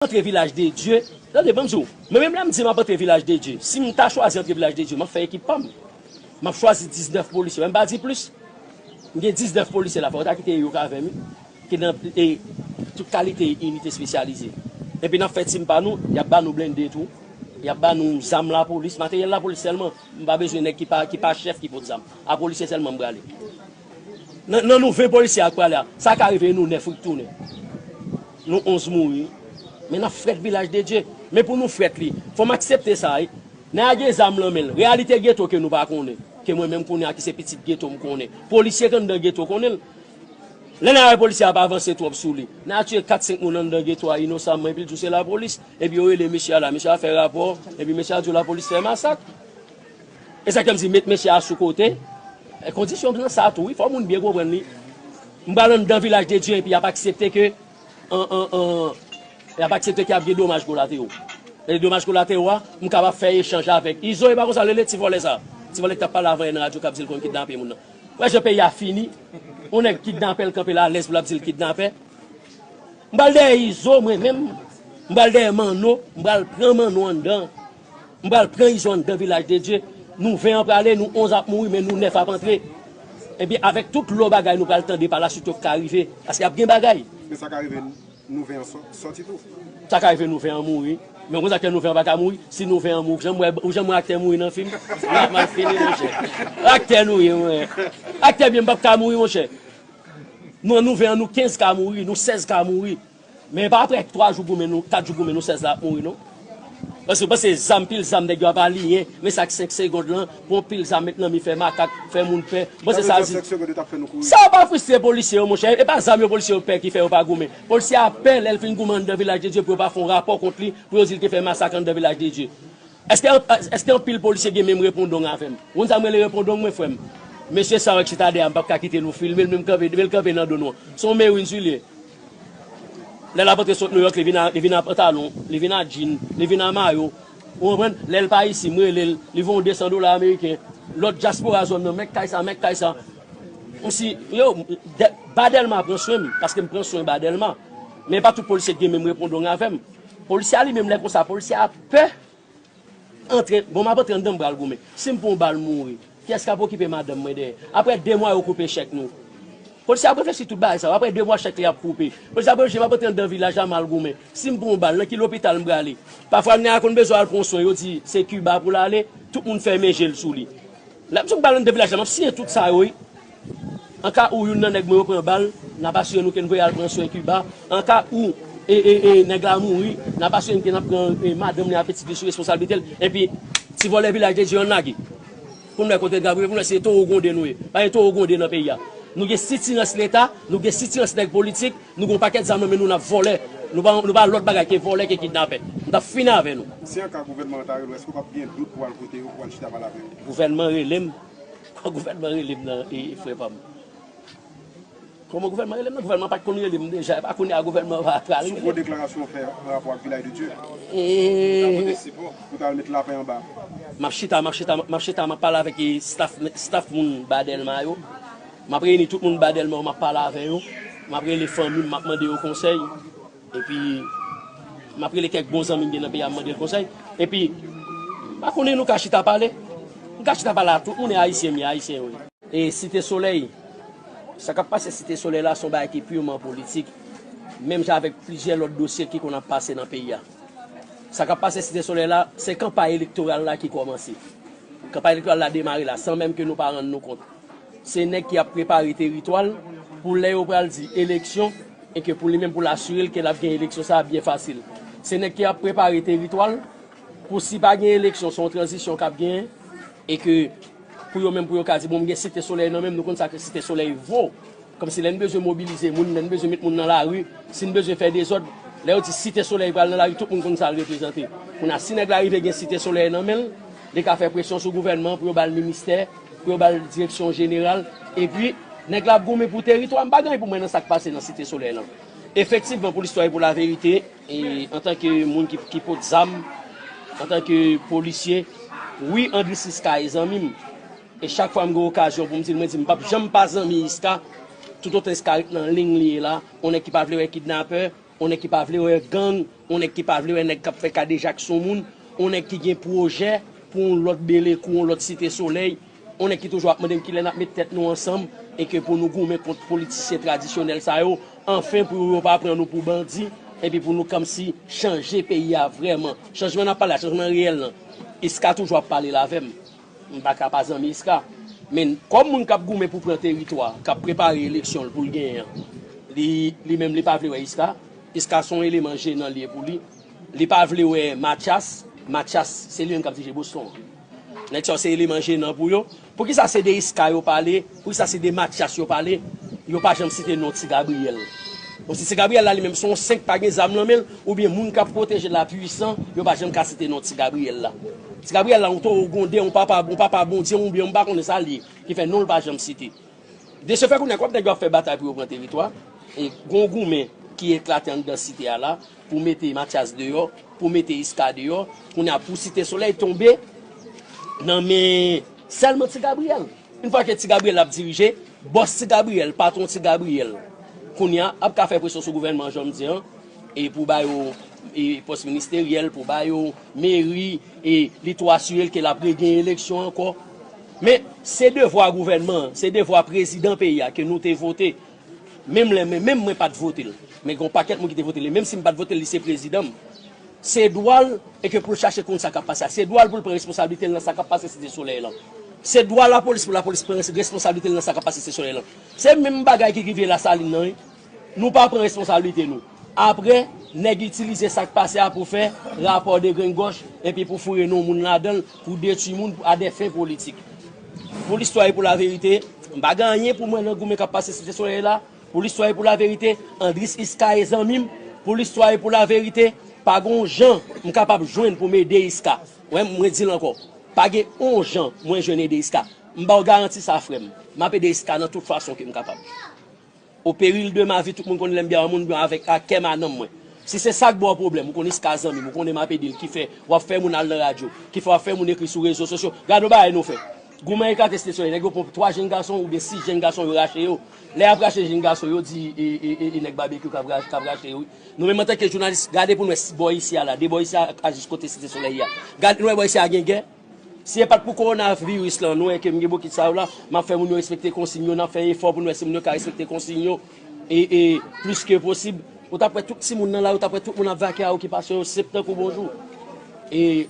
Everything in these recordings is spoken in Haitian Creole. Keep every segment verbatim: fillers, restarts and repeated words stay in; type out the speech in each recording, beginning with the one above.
antre Vilaj de Dye, tande, ban m di w, mwen menm lè m di m ap antre Vilaj de Dye, si m ta chwazi antre Vilaj de Dye, m ap fè ekip pa m. M ap chwazi diznèf polisye, mwen m pa di plis. M gen diznèf polisye la, fò yo ta kite yo k avè m, wi. Ki nan, e, tout kalite inite espesyalize. Epi n ap fè tim pa nou, y ap ba nou blende tou, y ap ba nou zam lapolis, materyèl lapolis sèlman. M pa bezwen nèg ki pa, ki pa chèf ki pot zam. A polisye sèlman m prale. Nan, nan nou ven polisye ak prale a, sa ka rive nou nèf wi k tounen. Nou onz mouri. Men n ap frèt Vilaj de Dye. Men pou nou frèt li, fò m aksepte sa, wi. Nèg la gen zam nan men l. Reyalite geto ke nou pa konnen. Ke mwen menm konnen a ki se pitit geto m konnen. Polisye k anndan geto konnen l. Lè nèg la wè polisye a ap avanse twòp sou li. Nèg la tiye kat senk moun anndan geto a inosamman epi l di w se lapolis. Epi yo rele mesye a la. Mesye a fè rapò. Epi mesye a di w lapolis fè masak. E sa k fè m di met mesye a sou kote. E kondisyon nan sa tou, wi, fò moun byen konprann li. M pral anndan Vilaj de Dye epi y ap aksepte ke, an, an, an, y ap aksepte ke ap gen domaj kolatero. E domaj kolatero a, m kapab fè echanj avèk Izo, e pa konsa l rele ti vòlè sa. Ti vòlè k t ap pale avan yè nan radyo k ap di l konn kidnape moun nan. Wè jan peyi a fini. Yon nèg kidnapè l kanpe la alèz pou l ap di l kidnapè. M pral dèyè Izo mwen menm. M pral dèyè Manno. M pral pran Manno anndan. M pral pran Izo anndan Vilaj de Dye. Nou ven an prale, nou onz ap mouri, men nou nèf ap antre. Epi avèk tout lò bagay nou pral tande pa laswit yo k ka rive. Paske ap gen bagay. Men sa ka rive nou ven an sò- sòti tou. Sa ka rive nou ven an mouri. Men konsa aktè nou ven an pa ka mouri. Si nou ven an mouri, ou janm wè, ou janm wè aktè mouri nan fim? N ap mal fini, monchè. Aktè nou ye, mwen. Aktè byen m p ap ka mouri, monchè. Nou, nou ven an, nou kenz ka mouri, nou sèz ka mouri. Men pa apre twa jou goumen nou, kat jou goumen nou, sèz la ap mouri, non. Paske w panse zam, pil zam, nèg yo ap aliyen, men sa k senk segonn lan, pran pil zam, met nan mi, fè makak, fè moun pè. Bon, se sa di. Sa yo pa fristre polisye yo, monchè. E pa zam yo polisye yo pè ki fè yo pa goumen. Polisye a pè lè l fin goumen anndan Vilaj de Dye pou yo pa fè yon rapò kont li, pou yo di l te fè masak anndan Vilaj de Dye. Èske, èske anpil polisye gen menm repondong avè m? Ou konn sa m rele repondong mwen, frè m? Mesye sa yo k chita dèyè a, m p ap ka kite nou filme l, men m kanpe, men l kanpe nan do nou an. Se yon mewins wi l ye. Lè l ap antre sot Nouyòk, li vin a, li vin a pantalon, li vin a djin, li vin a mayo. Ou konprann? Lè l pa isi, m rele l, li voye yon de san dola ameriken. Lòt dyaspora zòn nan, mèt kay sa, mèt kay sa. Kòmsi, yo, dè-, Ba Dèlma pran swen m, paske m pran swen Ba Dèlma. Men pa tout polisye ki gen menm repondong avè m. Polisye a li menm lè konsa, polisye a pè. Antre, bon, m ap antre anndan, m pral goumen. Si m pran yon bal, m mouri, kiyès k ap okipe madanm mwen dèyè? Apre de mwa, yo koupe chèk nou. Polisye ap reflechi tout bagay sa yo. Apre de mwa, chèk li ap koupe. Polisye ap reflechi, m ap antre anndan vilaj la, m al goumen. Si m pran yon bal, nan ki lopital m prale? Pafwa, nèg la konn bezwen al pran yon swen, yo di se Kiba pou l ale. Tout moun fèmen je l sou li. Lè m di w m pral anndan vilaj la, m ap siyen tout sa yo, wi. An ka ou youn nan nèg mwen yo pran bal, n ap asire nou ke n voye al pran swen Kiba. An ka ou, e, e, e, nèg la mouri, n ap asire n ke n ap pran, e, madanm li ak pitit li sou responsablite l. Epi, ti vòlè Vilaj de Dye an lage. Pou n wè kote n ka boule, pou n wè se towo gwonde nou ye. Pa gen towo gwonde nan peyi a. Nou gen sitirans Leta, nou gen sitirans nèg politik, nou gen yon pakèt zam nan men nou, n ap vòlè. Nou pa, nou pa lòt bagay ke vòlè, ke kidnapè. M t ap fini avè nou. Si an ka gouvènman an ta rele w, èske w p ap gen dout pou w al kote yo, pou w al chita pale avè yo? Gouvènman rele m. Gouvènman rele m nan, e, frè pa m. Kòman gouvènman rele m nan? Gouvènman pa t konn rele m deja. E pa kounye a gouvènman va pral rele m. Sou gwo deklarasyon w fè pa rapò ak Vilaj de Dye. E, pou ta al met lapè anba. M ap chita, m ap chita, m ap chita, m ap pale avèk, e, staff, staff moun Ba Dèlma yo. M ap reyini tout moun Ba Dèlma yo, m ap pale avè yo. M ap rele fanmi m, m ap mande yo konsèy. Epi, m ap rele kèk bon zanmi m gen nan peyi a, m mande l konsèy. Epi, m pa konnen, nou ka chita pale. M ka chita pale a tout moun, e ayisyen m ye, ayisyen wi. E Site Solèy, sa k ap pase Site Solèy la, se yon bagay ki pirman politik, menm jan avèk plizyè lòt dosye ki konn ap pase nan peyi a. Sa k ap pase Site Solèy la, se kanpay elektoral la ki kòmanse. Kanpay elektoral la demare la, san menm ke nou pa rann nou kont. Se nèg ki ap prepare teritwa l pou lè yo pral di eleksyon, e ke pou li menm pou l asire l ke l ap gen eleksyon sa a byen fasil. Se nèg ki ap prepare teritwa l pou si pa gen eleksyon, se yon tranzisyon k ap genyen, e ke pou yo menm pou yo ka di, bon, m gen Site Solèy nan men m, nou konn sa ke Site Solèy vo. Kòmsi lè n bezwen mobilize moun, lè n bezwen met moun nan lari, si n bezwen fè dezòd, lè yo di Site Solèy pral nan lari, tout moun konn sa l reprezante. Kounye a, si nèg la rive gen Site Solèy nan men l, li ka fè presyon sou gouvènman an pou yo ba l ministè, pou yo ba l direksyon jeneral. Epi, nèg la ap goumen pou teritwa. M pa gen anyen pou mwen nan sa k pase nan Site Solèy lan. Efektivman, pou listwa e pou laverite, e antanke moun ki, ki pot zam, antanke polisye, wi, Andris Iska e zanmi m. E chak fwa m gen okazyon pou m di l, mwen di m p ap janm pa zanmi Iska, toutotan Iska ret nan liy li ye la, yon nèg ki pa vle wè kidnapè, yon nèg ki pa vle wè gang, yon nèg ki pa vle wè nèg k ap fè kadejak sou moun, yon nèg ki gen pwojè pou yon lòt Belekou, yon lòt Site Solèy, yon nèg ki toujou ap mande m kilè n ap met tèt nou ansanm e ke pou nou goumen kont politisyen tradisyonèl sa yo, anfen pou yo pa pran nou pou bandi, epi pou nou kòmsi chanje peyi a vrèman. Chanjman n ap pale a, chanjman reyèl lan, Iska toujou ap pale l avè m. M pa ka pa zanmi Iska. Men, kòm moun k ap goumen pou pran teritwa, k ap prepare eleksyon l pou l genyen an, li, li menm li pa vle wè Iska. Iska se yon eleman jenan li ye pou li. Li pa vle wè Mathias. Mathias, se li menm k ap dirije Boston an. Nèg sa yo se eleman jenan pou yo. Poukisa se de Iska yo pale? Poukisa se de Mathias yo pale? Yo pa janm site non Ti Gabriyèl. Bon, si Ti Gabriyèl la li menm se yon senk pa gen zam nan men l, oubyen moun k ap pwoteje l la pwisan, yo pa janm ka site non Ti Gabriyèl la. Ti Gabriyèl la, yon towo gwonde, yon papa, yon papa Bondye, oubyen yon pa konnen sa l ye, ki fè non l pa janm site. De se fè kounye a, kòm nèg yo ap fè batay pou yo pran teritwa, e gon goumen ki eklate anndan site a la, pou mete Mathias deyò, pou mete Iska deyò, kounye a pou Site Solèy tonbe nan men sèlman Ti Gabriyèl. Yon fwa ke Ti Gabriyèl ap dirije, bòs Ti Gabriyèl, patwon Ti Gabriyèl, kounye a ap ka fè presyon sou gouvènman an, jan m di an, e pou ba yo e pòs ministeryèl, pou ba yo meri, e li tou asire l ke l ap regenyen eleksyon ankò. Men, se devwa gouvènman an, se devwa prezidan peyi a ke nou te vote. Menm lè, men, menm mwen pa t vote l. Men gen yon pakèt moun ki te vote l. E menm si m pa t vote l, li se prezidan m. Se dwa l, e ke pou l chache konn sa k ap pase a. Se dwa l pou l pran responsablite l nan sa k ap pase Site Solèy lan. Se dwa lapolis pou lapolis pran res-, responsablite l nan sa k ap pase Site Solèy lan. Se menm bagay ki rive Lasalin nan, wi. Nou pa pran responsablite nou. Apre, nèg itilize sa k pase a pou fè rapò de grenn gòch, epi pou foure non moun ladan l, pou detwi moun, pou, a dè fen politik. Pou listwa e pou laverite, m pa gen anyen pou mwen nan goumen k ap pase Site Solèy la. Pou listwa e pou laverite, Andris Iska e zanmi m. Pou listwa e pou laverite, pa gen yon jan m kapab jwenn pou m ede Iska. Wè, mwen di l ankò, pa gen yon jan mwen jwenn ede Iska. M ba w garanti sa, frè m. M ap ede Iska nan tout fason ke m kapab. Au péril de ma vie, tout moun konn lè m byen yon moun byen avèk ak kè m a nanm mwen. Si se sa k ba w pwoblèm, ou konn Iska zanmi m, ou konnen m ap ede l, ki fè w ap fè moun al nan radyo, ki fè w ap fè moun ekri sou rezo sosyo. Gade yon bagay nou fè. Goumen eklate Site Solèy, nèg yo pran twa jenn gason oubyen sis jenn gason, yo rache yo. Lè y ap rache jenn gason, yo di e, e, e, e nèg Babekyou k ap ra-, k ap rache yo, wi. Nou menm antanke jounalis, gade pou n wè si bò isi a la, de bò isi a ak jis kote Site Solèy a. Gade nou wè bò isi a gen gè. Si e pa t pou kowonaviris lan, nou wè ke m gen bokit sa yo la, m ap fè moun yo respekte konsiy yo, n ap fè efò pou n wè si moun yo ka respekte konsiy yo, e, e, plis ke posib. Ou t ap wè tout timoun nan lari, ou t ap wè tout moun ap vake a okipasyon yo, senp tankou bonjou. E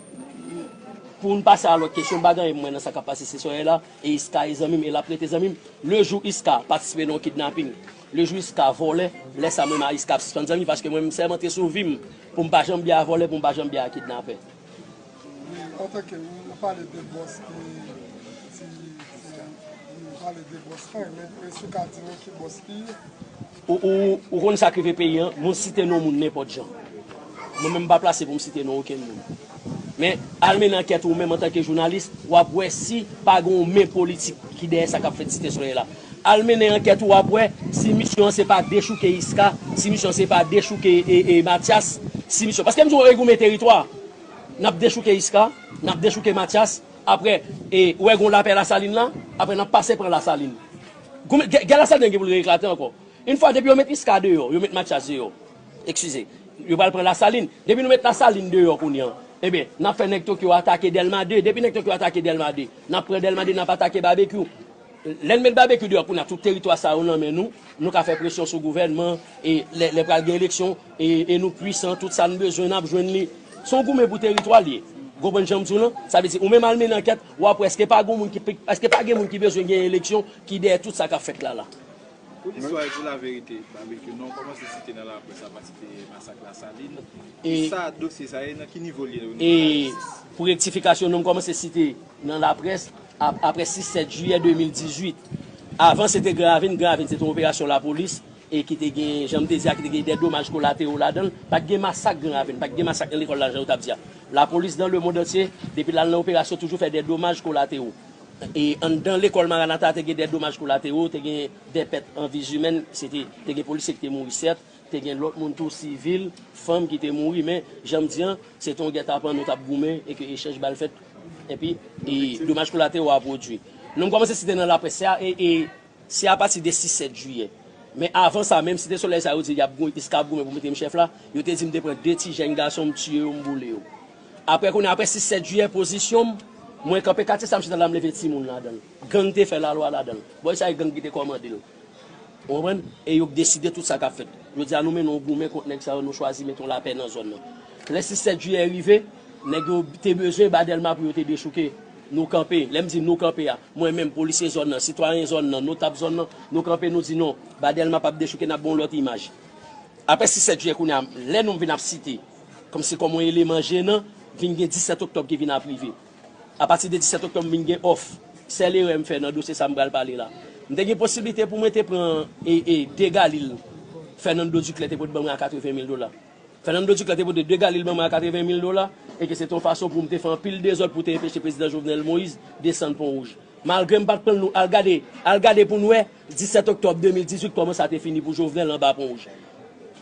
pou n pase a lòt kesyon, m pa gen anyen pou mwen nan sa k ap pase Site Solèy la, e Iska e zanmi m, e l ap rete zanmi m. Le jou Iska patisipe nan yon kidnaping, le jou Iska vòlè, lè sa mwen menm a Iska ap sispann zanmi, paske mwen m sèmante sou vi m pou m pa janm byen a vòlè, pou m pa janm byen a kidnapè. Wi, antanke ou pale de bòs ki, ti, ti, ou pale de bòs lan, men èske w ka di nou ki bòs ki ye? Ou, ou, ou konn sa k rive peyi an, moun site non moun nenpòt jan. Mwen menm m pa plase pou m site non okenn moun. Men, al mennen ankèt ou menm antanke jounalis, w ap wè si pa gen yon men politik ki dèyè sa k ap fèt Site Solèy la. Al mennen ankèt ou, w ap wè si misyon an se pa dechouke Iska, si misyon an se pa dechouke e, e, Mathias, si misyon, paske m di w e goumen teritwa. N ap dechouke Iska, n ap dechouke Mathias, apre, e, ou wè gen yon lapè Lasalin la, apre n ap pase pran Lasalin. Goumen, gè, gè Lasalin gen pou l reeklate ankò. Yon fwa, depi yo met Iska deyò, yo met Mathias deyò, eskize, yo pral pran Lasalin. Depi nou met Lasalin deyò kounye a, ebyen, n ap fè nèg Tokyo atake Dèlma de. Depi nèg Tokyo atake Dèlma de, n ap pran Dèlma de, n ap atake Babekyou. Lè n met Babekyou deyò, kounye a tout teritwa sa yo nan men nou, nou ka fè presyon sou gouvènman, e lè, lè pral gen eleksyon, e, e nou pwisan, tout sa n bezwen, n ap jwenn li. Se yon goumen pou teritwa l ye. Ou konprann jan m di w lan? Sa vle di, ou menm al mennen ankèt, w ap wè èske pa gen moun ki, èske pa gen moun ki bezwen gen eleksyon ki dèyè tout sa k ap fèt la la. Pou listwa e pou laverite, Babekyou, non w kòmanse site nan laprès apati de masak Lasalin. E sa dosye sa ye, nan ki nivo l ye o nivo lajistis? Pou rektifikasyon, non m kòmanse site nan laprès ap-, apre sis sèt jiyè de mil dizuit. Avan, se te Gran Ravin. Gran Ravin, se te yon operasyon lapolis e ki te gen, jan m te di a, ki te gen de domaj kolatero ladan l. Pa t gen masak Gran Ravin, pa t gen masak nan lekòl la, jan yo t ap di a. Lapolis dans le monde entier, depi l al nan operasyon, toujou fè de domaj kolatero. E anndan lekòl Maranata a te gen de domaj kolatero, te gen de pèt an vi imèn, se te, te gen polisye ki te mouri, sèt, te gen lòt moun tou, sivil, fanm ki te mouri, men, jan m di an, se te yon gètapan nou t ap goumen e ke echanj bal fèt, epi, e domaj kolatero a pwodui. Non m kòmanse site nan laprès, se a, e, e, se apati de sis sèt jiyè. Men avan sa, menm Site Solèy sa yo di y ap gou- iska ap goumen pou mete m chèf la, yo te di m te pran de ti jèn gason, m tiye yo, m boule yo. Apre kounye a, apre sis sèt jiyè, pozisyon m, mwen kanpe katye sa, m chita la, m leve timoun ladan l. Gang te fè lalwa ladan l. Bòy sa e gang ki te kòmande l. Ou konprann? E yo k deside tout sa k ap fèt. Jodi a, nou mennen yon goumen kont nèg sa yo, nou chwazi mete yon lapè nan zòn nan. Lè sis sèt jiyè rive, nèg yo te bezwen ba Dèlma pou yo te dechouke. Nou kanpe. Lè m di nou kanpe a, mwen menm, polisye zòn nan, sitwayen zòn nan, notab zòn nan, nou kanpe, nou di non, ba Dèlma p ap dechouke, n ap ba w lòt imaj. Apre sis sèt jiyè kounye a, lè nou vin ap site, kòmsi kòm yon eleman jenan, vin gen disèt oktòb ki vin ap rive. Apati de disèt oktòb, m vin gen òf. Sèl erè m fè nan dosye sa m pral pale la. M te gen posiblite pou mwen te pran e, e, de galil Fernando Duclair te pot ban mwen a katreven mil dola. Fernando Duclair te pote de galil ban mwen a katreven mil dola, e ke se te yon fason pou m te fè anpil dezòd pou te enpeche prezidan Jovenel Moïse desann Pon Wouj. Malgre m pa t pran l, nou al gade, al gade pou n wè, disèt oktòb de mil dizuit, kòman sa te fini pou Jovenel anba Pon Wouj.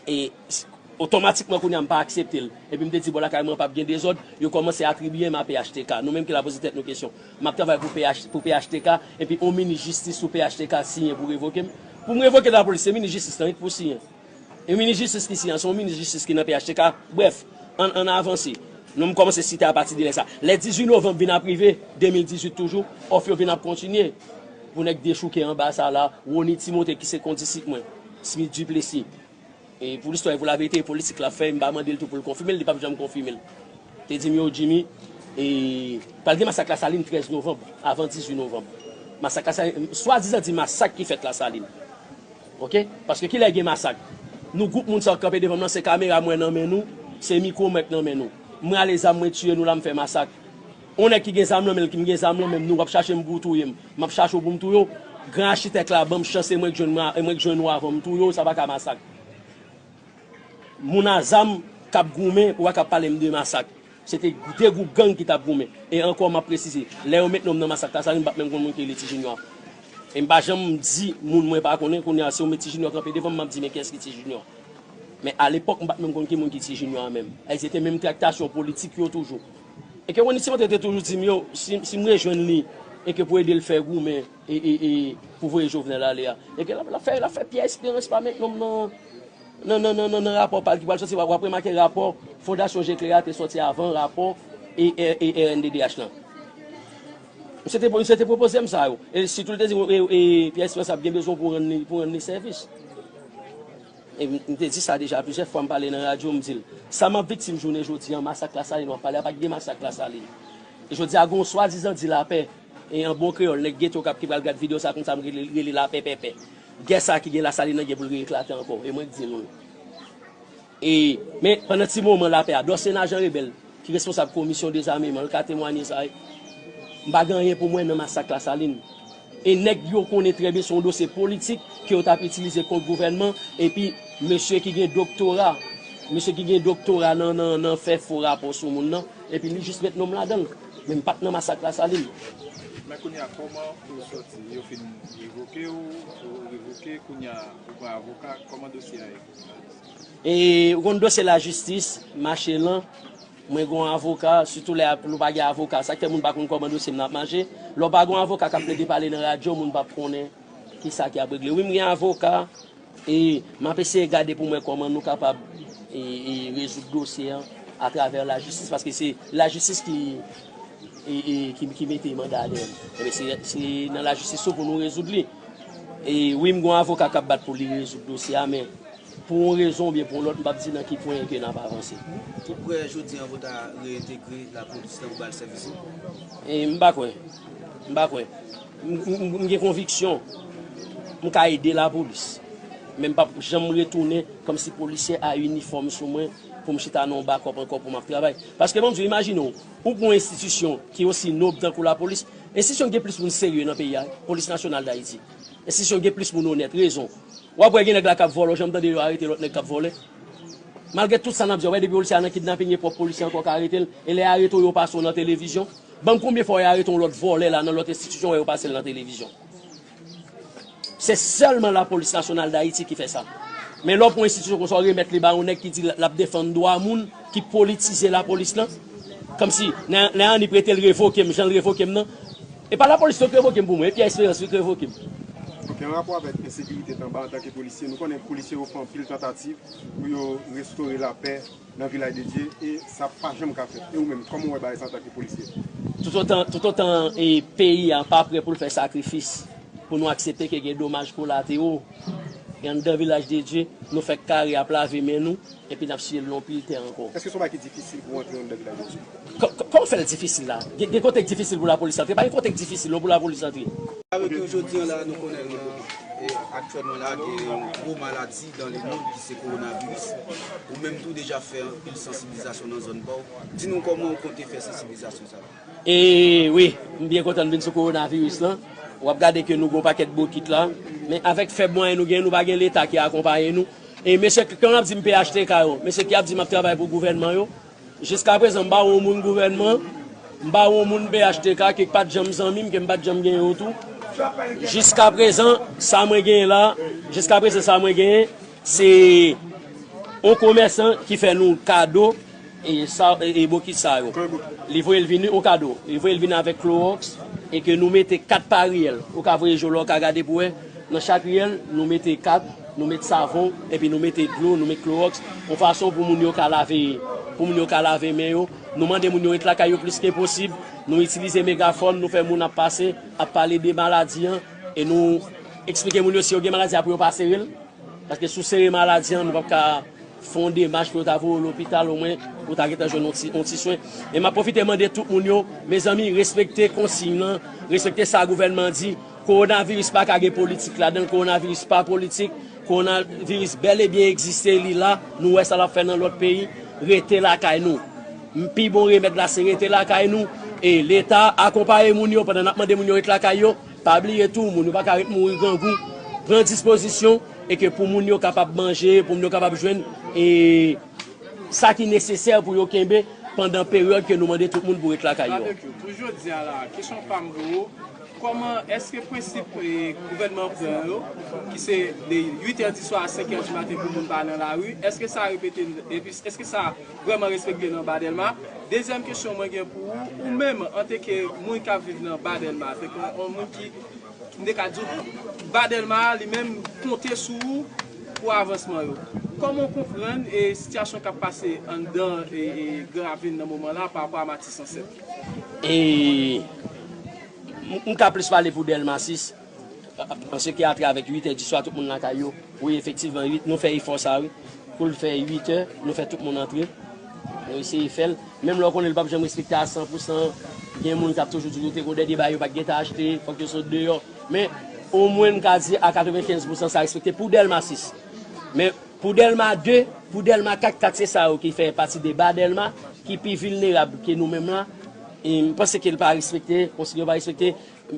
E s- otomatikman kounye a m pa aksepte l. Epi m te di bò lakay mwen p ap gen dezòd, yo kòmanse atribiye m a P H T K. Nou menm ki la poze tèt nou kesyon. M ap travay pou P H, pou P H T K, epi yon minis jistis sou P H T K siyen pou revoke m. Pou m revoke lapolis, se minis jistis lan wi k pou siyen. E minis jistis ki siyen an, se yon minis jistis ki nan P H T K. Brèf, ann, ann avanse. Nou m kòmanse site apati de lè sa. Lè dizuit novanm vin ap rive, de mil dizuit toujou, òf yo vin ap kontinye. Pou nèg dechouke anba sa la, Rony Timothée ki se kondisip mwen, Smith Duplessis. E pou listwa e pou laverite, e politik l ap fè, m pa mande l tou pou l konfime l, li p ap janm konfime l. Te di m yo, Jimmy, e pral gen masak Lasalin trèz novanm, avan dizuit novanm. Masak Lasalin, swadizan di masak ki fèt Lasalin. Oke? Paske kilè gen masak? Nou gwoup moun sa k kanpe devan m nan, se kamera mwen nan men nou, se mikwo mwen k nan men nou. Mwen ale zam mwen tiye nou la, m fè masak. On nèg ki gen zam nan men l, ki m gen zam nan men m, nou w ap chache m pou w touye m. M ap chache w pou m touye w. Gran achitèk la ban m chans e mwen k jwenn, mwen, e mwen k jwenn ou avan m touye w, sa pa ka masak. Moun a zam k ap goumen, ou pa ka ap pale m de masak. Se te de gwoup gang ki t ap goumen. E ankò, m ap presize, lè yo met non m nan masak Lasalin, m pa t menm konn moun ki rele Ti Junior. E m pa janm di moun mwen pa konnen, kounye a, si yo met Ti Junior kanpe devan m, m ap di, men kiyès ki Ti Junior? Men alepòk, m pa t menm konn ki moun ki Ti Junior a menm. E se te menm traktasyon politik yo toujou. E ke Rony Timothée te toujou di m yo, si, si m rejwenn li, e ke pou ede l fè goumen, e, e, e pou voye Jovenel ale a. E ke l ap, l ap fè, l ap fè Pierre Espérance pa met non m nan, nan, nan, nan, nan, nan rapò pa l ki pral sòti. W ap, w ap remake rapò Fondasyon Jekle a te sòti avan rapò e, e, e R N D D H lan. Misye te, misye te pwopoze m sa yo. E sitou l te di, e, e, Pierre Espérance ap gen bezwen pou rann li, pou rann li sèvis. E m, m te di sa deja plizyè fwa, m pale nan radyo, m di l, sa m ap viktim jounen jodi a, masak Lasalin w ap pale a, pa t gen masak Lasalin. E jodi a, gen yon swadizan di lapè, e an bon kreyòl, nèg geto k ap, ki pral gad videyo sa konn sa m rele, rele lapè pèpè. Gè sa ki gen Lasalin nan gen pou l reeklate ankò, e mwen k di nou l. E, men, pandan ti moman lapè a, Dòsena Jan Rebèl, ki responsab komisyon dezameman, l ka temwanye sa, wi. M pa gen anyen pou mwen nan masak Lasalin. E nèg yo konnen trè byen se yon dosye politik ke yo t ap itilize kont gouvènman, epi mesye ki gen doktora, mesye ki gen doktora nan, nan, nan fè fo rapò sou moun nan, epi li jis met non m ladan l. Men m pa t nan masak Lasalin. Men kounye a, kòman ou sòti? Yo fin revoke w, ou revoke, kounye a, ou pran avoka, kòman dosye a ye? E ou konn dosye lajistis mache lan. Mwen gen yon avoka, sitou lè ap, nou pa gen avoka. Sa k fè moun pa konn kòman dosye m nan ap mache. Lè w pa gen yon avoka k ap plede pale nan radyo, moun p ap konnen kisa ki ap regle. Wi, m gen avoka, e m ap eseye gade pou m wè kòman nou kapab, e, e, rezoud dosye an atravè lajistis, paske se lajistis ki, e, e, ki, ki mete manda dèyè m. Ebyen, se, se nan lajistis tou pou nou rezoud li. E wi, m gen yon avoka k ap bat pou li rezoud dosye a, men pou yon rezon oubyen pou yon lòt, m p ap di nan ki pwen ke n ap avanse. Ou kwè jodi an pou ta reyentegre lapolis nan pou ba l sèvis ou? E m pa kwè. M pa kwè. M, m, m gen konviksyon m ka ede lapolis. Men m p ap janm retounen kòmsi polisye a inifòm sou mwen pou m chita nan yon bakòp ankò pou m ap travay. Paske ban m di w, imajine w, ou pran yon enstitisyon ki osi nob tankou lapolis, enstitisyon ki gen plis moun serye nan peyi a, Polis Nasyonal d Ayiti. Enstitisyon ki gen plis moun onèt, rezon. W ap wè gen nèg la k ap vòlè, w janm tande yo arete lòt nèg k ap vòlè? Malgre tout sa n ap di, w wè depi polisye a nan kidnaping, e pwòp polisye ankò ka arete l, e lè y arete w, yo pase w nan televizyon. Ban m konbyen fwa y arete yon lòt vòlè la nan lòt enstitisyon, w wè yo pase l nan televizyon. Se sèlman Lapolis Nasyonal d Ayiti ki fè sa. Men lè w pran yon enstitisyon konsa, w remèt li ba yon nèg ki di l ap defann dwa moun, ki politize lapolis lan, kòmsi, nan, nan Annie prete l revoke m, jan l revoke m nan. E pa lapolis yo k revoke m pou mwen, e Pierre Espérance wi k revoke m. Nan rapò avèk ensekirite anba antanke polisye, nou konnen polisye yo fè anpil tantativ pou yo restore lapè nan Vilaj de Dye e sa pa janm ka fèt. E ou menm, kòman w wè bagay sa antanke polisye? Toutotan, toutotan e peyi a pa prè pou l fè sakrifis, pou nou aksepte ke gen domaj kolatero, e anndan Vilaj de Dye, nou fèk kare ap lave men nou, epi n ap siye l nan pil tè ankò. Èske se yon bagay ki difisil pou w antre anndan Vilaj de Dye? Kò-, kò-, kòman fè l difisil la? Gen, gen kote k difisil pou lapolis antre? Pa gen kote k difisil non pou lapolis antre. Avèk nou jodi an la, nou konnen, e, aktyèlman la, gen yon gwo maladi dans le monde ki se kowonaviris. Ou menm tou deja fè anpil sansibilizasyon nan zòn pa w. Di nou kòman w konte fè sansibilizasyon sa la? E wi, m byen kontan n vin sou kowonaviris lan. W ap gade ke nou gen yon pakèt bokit la. Men avèk fèb mwayen nou gen, nou pa gen Leta ki akonpaye nou. E mesye, k-, kòm n ap di m P H T K yo, mesye ki ap di m ap travay pou gouvènman yo, jiskaprezan, m pa wè yon moun gouvènman, m pa wè yon moun P H T K, ke k pa t janm zanmi m, ke m pa t janm gen yo tou. Jiskaprezan, sa mwen genyen la, jiskaprezan, sa mwen genyen, se yon komèsan ki fè nou kado, e sa, e, e bokit sa yo. Li voye l vini yon kado. Li voye l vini avèk klowòks, e ke nou mete kat pa riyèl. Ou ka voye je w la, ou ka gade pou wè. Nan chak riyèl, nou mete kat, nou met savon, epi nou mete dlo, nou met klowòks, yon fason pou moun yo ka lave, pou moun yo ka lave men yo. Nou mande moun yo ret lakay yo plis ke posib. Nou itilize megafòn, nou fè moun ap pase, ap pale de maladi an, e nou eksplike moun yo si yo gen maladi a pou yo pa sere l. Paske si w sere maladi an, nou p ap ka fè yon demach pou yo ta voye w lopital, omwen pou w ta gentan jwenn yon ti, yon ti swen. E m ap pwofite mande tout moun yo, mezanmi, respekte konsiy lan, respekte sa gouvènman di. Kowonaviris pa ka gen politik ladan l, kowonaviris pa politik, kowonaviris bèl e byen egziste, li la, nou wè sa l ap fè nan lòt peyi, rete lakay nou. M, pi bon remèd la se rete lakay nou, e Leta akonpaye moun yo pandan n ap mande moun yo ret lakay yo, pa bliye tou, moun yo pa ka ret mouri grangou, pran dispozisyon, e ke pou moun yo kapab manje, pou moun yo kapab jwenn, e sa ki nesesè pou yo kenbe pandan peryòd ke nou mande tout moun pou ret lakay yo. Babekyou, pou jodi a la, kesyon pa m pou ou, kòman, èske prensip, e, gouvènman an pran yo, ki se de uit è di swa a senk è di maten pou moun pa nan lari, èske sa repete, epi èske sa vrèman respekte nan Ba Dèlma? Dezyèm kesyon mwen gen pou ou, ou menm, antanke moun k ap viv nan Ba Dèlma, antanke yon, yon moun ki, m te ka di w, Ba Dèlma a, li menm, konte sou ou pou avansman yo. Kòman w konprann, e, sitiyasyon k ap pase anndan, e, e, Gran Ravin nan moman la, pa rapò a Matisan sèt? E, m, m ka plis pale pou Dèlma sis, paske atravèk uit è di swa, tout moun lakay yo. Wi, efektivman, uit, nou fè efò sa, wi. Pou l fè uit è, nou fè tout moun antre. Nou eseye fè l. Menm lè w konnen l p ap janm respekte a san pou san, gen moun k ap toujou di nou te gon dènye bagay yo pa t gentan achte, fòk yo sot deyò. Men, omwen m ka di a katrevenkenz pou san sa respekte pou Dèlma sis. Men, pou Dèlma de, pou Dèlma kat, kat se sa yo ki fè pati de Ba Dèlma, ki pi vilnerab ke nou menm la. E m panse ke l pa respekte, konsiy yo pa respekte.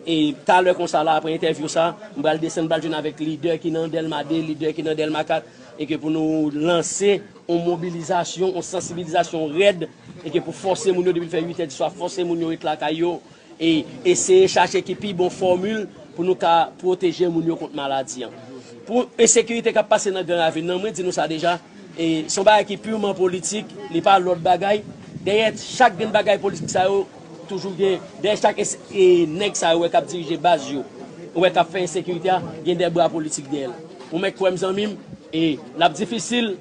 E talè konsa la, apre entèvyou sa, m pral desann, m pral jwenn avèk lidè ki nan Dèlma de, lidè ki nan Dèlma kat, e ke pou nou lanse yon mobilizasyon, yon sansibilizasyon rèd, e ke pou fòse moun yo depi l fè uit è di swa, fòse moun yo ret lakay yo, e eseye chache ki pi bon fòmil pou nou ka pwoteje moun yo kont maladi an. Pou ensekirite k ap pase nan Gran Ravin nan, mwen di nou sa deja, e se yon bagay ki piman politik, li pa lòt bagay. Dèyè chak grenn bagay politik sa yo, toujou gen, dèyè chak es-, e nèg sa yo wè k ap dirije baz yo, ou wè k ap fè ensekirite a, gen de bra politik dèyè l. Ou mèt kwè m, zanmi m, e l ap difisil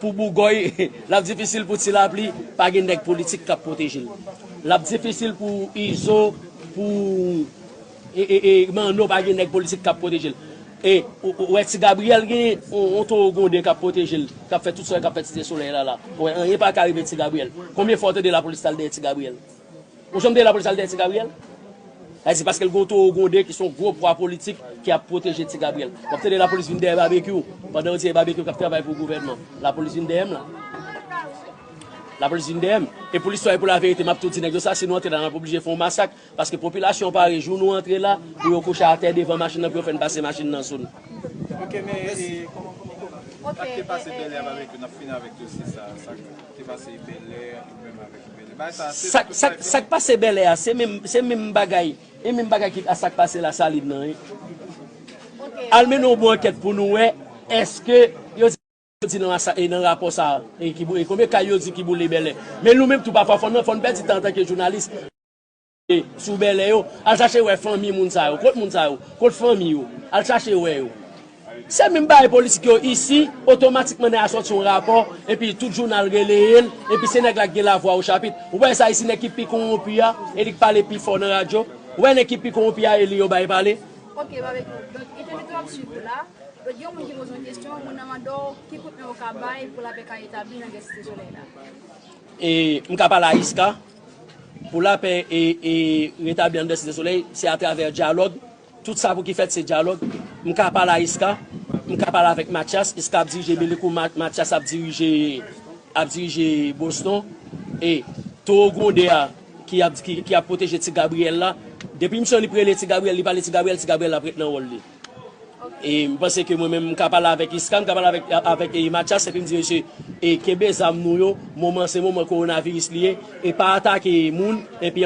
pou Bougòy, l ap difisil pou Ti Lapli, pa gen nèg politik k ap pwoteje l. L ap difisil pou Izo, pou e, e, e, Manno, pa gen nèg politik k ap pwoteje l. E ou, ou wè Ti Gabriyèl gen yon, yon towo gonden k ap pwoteje l, k ap fè tout sa k ap fè Site Solèy la la. Ou wè, anyen pa ka rive Ti Gabriyèl. Konbyen fwa w tande lapolis t al dèyè Ti Gabriyèl? Ou janm tande lapolis al dèyè Ti Gabriyèl? Sa di paske l gen yon towo gonden ki se yon gwo pwa politik ki ap pwoteje Ti Gabriyèl. W ap tande lapolis vin dèyè Babekyou, pandan yo di e Babekyou k ap travay pou gouvènman. Lapolis vin dèyè m la. Lapolis vin dèyè m. E pou listwa e pou laverite, m ap tou di nèg yo sa, si nou antre la, n ap oblije fè yon masak. Paske popilasyon an pare, jou nou antre la, pou yo kouche atè devan machin nan, pou yo fè n pase machin nan sou nou. Ok, men, e, kòman, kòman, kòman? Sa k te pase Bèlè a, avèk yo, n ap fini avèk dosye sa. Sa k te pase Bèlè, nou menm avèk Bèlè. Bagay sa, se sa, sa, sa k pase Bèlè a, se menm, se menm bagay. E menm bagay ki a sa k pase Lasalin nan, wi. Al mennen yon bon ankèt pou nou wè, èske yo di nan, e nan rapò sa, e ki bou-, e konbyen kay yo di ki boule Bèlè. Men nou menm tou, pafwa, fò n, fò n pèdi tan antanke jounalis. sou bèlè yo, al chache wè fanmi moun sa yo. Kot moun sa yo? Kot fanmi yo? Al chache wè yo. Se menm bagay politik yo isi, otomatikman nèg a sòti yon rapò, epi tout jounal releye l, epi se nèg la ki gen lavwa o chapit. Ou wè sa isi, nèg ki pi konwonpi a, e li k pale pi fò nan radyo. Ou wè nèg ki pi konwonpi a, e li yo bay pale. Ok, Babekyou. Donk, entèvyou ap swiv ou la. Donk, gen yon moun ki poze yon kesyon, moun nan mande w ki kout men ou ka bay pou lapè ka retabli nan Site Solèy la. E m ka pale a Iska, pou lapè e, e retabli anndan Site Solèy, se atravè dyalòg. Tout sa pou ki fèt, se dyalòg. M ka pale a Iska, m ka pale avèk Mathias, Iska ap dirije Belikou, Ma- Mathias ap dirije, ap dirije Boston. E towo gwonde a ki ap, ki, ki ap pwoteje Ti Gabriyèl la, depi misyon li prele Ti Gabriyèl, li pale Ti Gabriyèl, Ti Gabriyèl ap ret nan wòl li. E m panse ke mwen menm, m ka pale avèk Iska, m ka pale avèk, avèk e, Mathias, epi m di mesye, e kenbe zam nou yo, moman se moman kowonaviris li ye, e pa atake moun, epi